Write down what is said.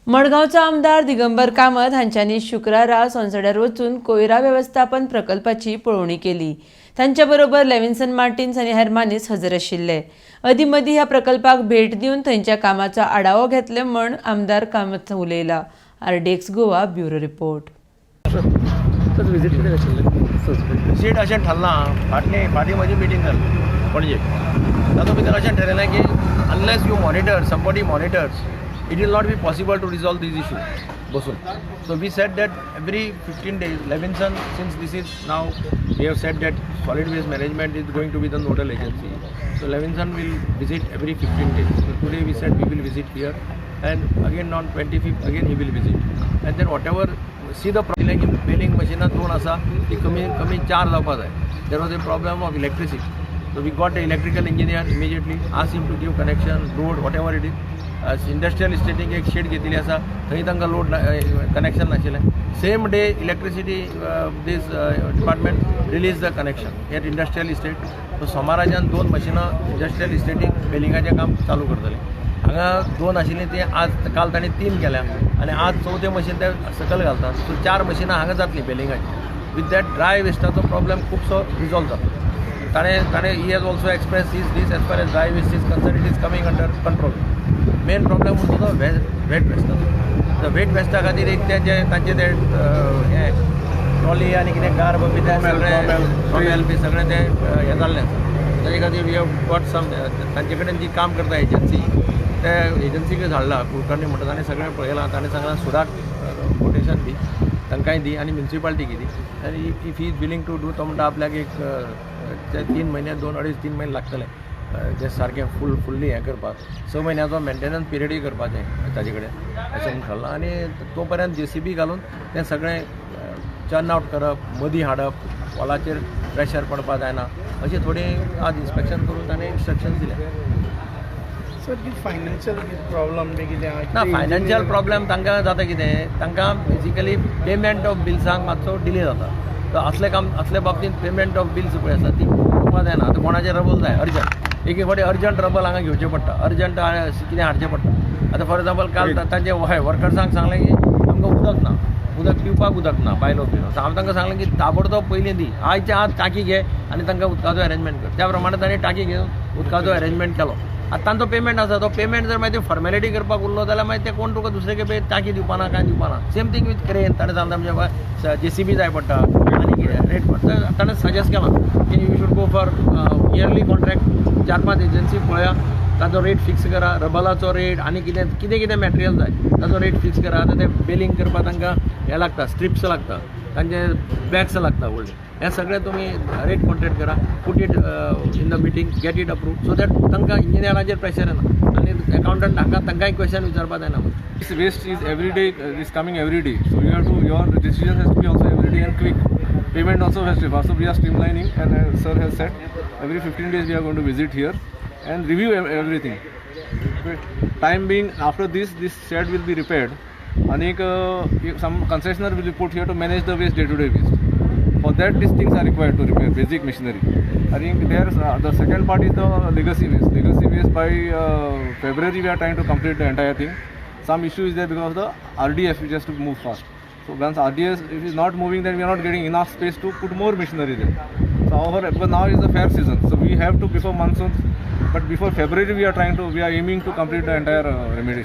मडगांवचो आमदार दिगंबर कामत हांच्यांनी शुक्रारा सोनसड्यार वचून कोयरा वेवस्थापन प्रकल्पाची पळोवणी केली. तांच्या बरोबर लेविन्सन मार्टिन्स आनी हेर मानेस्त हजर आशिल्ले. अदीं मदीं ह्या प्रकल्पाक भेट दिवन थंयच्या कामाचो आढावो घेतले म्हूण आमदार कामत उलयला. RDX Goa, bureau report. Sir, visit कित्याक आशिल्लें? विजीट अशें ठरलां, फाटली फाटीं म्हजी मिटींग जाली पणजे. तातूंत भितर अशें ठरयलें की unless you monitor, somebody monitors, it will not be possible to resolve these issue बसून. So we said that every 15 days Levinson, since this is now we have said that solid waste management is going to be the nodal agency, so Levinson will visit every 15 days. So today we said we will visit here and again on 25th again he will visit and then whatever see the problem की बेलिंग मशिनां दोन आसा, ती कमी कमी चार जावपा जाय. There was a problem of electricity, so we got the electrical engineer immediately, ask him to give connection, load, whatever it is. Industrial इस्टेटीक एक शीट घेतिल्ली आसा, थंय तांकां लोड कनेक्शन नाशिल्लें. Same day electricity this department release the connection at industrial estate. So सोमाराच्यान दोन मशिनां industrial इस्टेटीक बेलिंगाचें काम चालू करतलें. हांगा दोन आशिल्लीं, ती आज काल तांणी तीन केल्या आनी आज चवथें मशीन ते सकयल घालतात. सो चार मशिनां हांगा जातलीं बेलिंगाची. विथ that dry वेस्टाचो प्रॉब्लेम खुबसो रिजॉल्व जाता. ताणें he has also express his this as far as dry waste is concern, it is coming under control. Main problem उरता तो वेट वेस्टाचो. The wait वेस्टा खातीर एक ते जे तांचे ते हें ट्रॉली आनी कितें गार्ब बी ते सगळें ट्रॉमेल बी सगळें तें हें जाल्लें आसा. ताजे खातीर we have got सम तांचे कडेन जी काम करता एजन्सी, ते एजन्सीक धाडला. कुलकर्णी म्हणटा, ताणें सगळें पळयलां. ताणें सांगलां, सुडाक कोटेशन दी, तांकांय दी आनी म्युनिसिपालिटीक दी. आनी if he is willing to do, तो म्हणटा आपल्याक एक ते 3 म्हयने, दोन अडेच तीन म्हयने लागतले जे सारकें फुल्ली हें करपाक. 6 म्हयन्याचो मेंटेनन्स पिरियडूय करपाचें ताजे कडेन अशें म्हूण ठरलां. आनी तो पर्यंत जेसीबी घालून तें सगळें चर्न आवट करप, मदीं हाडप, वॉलाचेर प्रेशर पडपा जायना अशें थोडें आज इन्स्पेक्शन करून ताणें इन्स्ट्रक्शन्स दिले. सर, की फायनान्शियल प्रॉब्लम बी कितें आहा? ना, फायनान्शियल प्रॉब्लेम तांकां जाता कितें, तांकां बेसिकली पेमेंट ऑफ बिल्सांक मातसो डिले जाता. तर असले काम असले बाबतींत पेमेंट ऑफ बिल्स पळय आसा ती करपा जायना. आतां कोणाचें रबल जाय अर्जंट, एक एक फावटी अर्जंट रबल हांगा घेवचें पडटा, अर्जंट कितें हाडचें पडटा. आतां फॉर एग्जाम्पल काल तांचे हय वर्कर्सांक सांगलें की आमकां उदक ना, उदक पिवपाक उदक ना, बायलो पिलो. सो हांवें तांकां सांगलें की ताबडतोब पयलीं दी, आयच्या आज टाकी घे आनी तांकां उदकाचो अरेंजमेंट कर. त्या प्रमाणे तांणी टाकी घेवन उदकाचो अरेंजमेंट केलो. आतां तांचो पेमेंट आसा, तो पेमेंट जर मागीर ते फॉर्मेलिटी करपाक उरलो जाल्यार मागीर ते कोण तुका दुसरे खेपे टाकी दिवपा ना, कांय दिवपा ना. Same thing with crane. ताणें सांगता म्हणजे जेसीबी जाय पडटा आनी कितें रेट पडटा. ताणें सजेस्ट केलां की you should go for yearly contract. चार पांच एजन्सी पळया, ताचो रेट फिक्स करा, रबलाचो रेट आनी कितें कितें कितें मटेरियल जाय ताचो रेट फिक्स करा. आतां ते बेलिंग करपाक तांकां हें लागता, स्ट्रिप्स लागता, तांचे बॅग्स लागता व्हडले, हें सगळें तुमी रेट कॉन्ट्रॅक्ट करा. Put it in the meeting, get it approve, so that तांकां इंजिनियराचेर प्रेशर येना आनी एकाउंटंट हांकां तांकांय क्वेश्चन विचारपाक जायना. This waste is every day, is coming every day. So you have to, your decision has to be also every day and quick. Payment also has to be fast. So we are streamlining and sir has said every 15 days we are going to visit here and review everything. Okay. Time being, after this, this shed will be repaired. And some concessionaire will be put here to manage the waste, day to day waste. For that, these things are required to repair basic machinery. I think there's the second part is the legacy waste. Legacy waste, by February we are trying to complete the entire thing. Some issue is there because of the RDF, which has to move fast. So once RDF if is not moving, then we are not getting enough space to put more machinery there. So our, because now is the fair season, so we have to before monsoon, but before February we are aiming to complete the entire remediation.